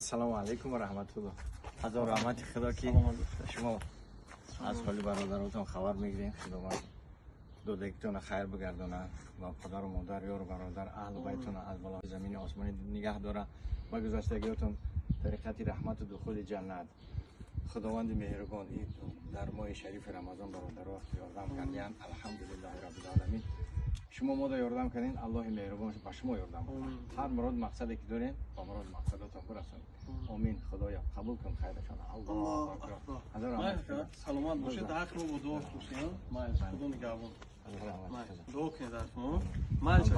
Ассалому алайкум ва раҳматуллоҳ. Ҳазор раҳмати Худо, ки шумо аз ҳоли бародаротон хабар мегирем. Худованд додагитона хайр бигардонад ва падару модар, ёру бародар, аҳлу байтона аз балои замини осмонӣ нигаҳ дорад ва гузаштагиётон тариқати раҳмату духули ҷаннат. Худованди меҳрубон, ин дар моҳи шарифи Рамазон бародаро ёрдам кардиянд. Алҳамдулиллаҳи раббил оламин. Шумо мода ёрдам кардин, Аллоҳи меҳрубон ба шумо ёрдам кунад. Ҳар мурод мақсаде ки дорем, ба мурод мақсадотон бирасонед. Омин. Худоё, қабул кун хайрашон. Аллоҳу акбар. Ҳазор раҳмат. Саломат бошед, дар ҳаққи мо бо дуо бошед. Худо нигаҳбон. Ҳазор раҳмат. Дуо кунед дар мо. Майли.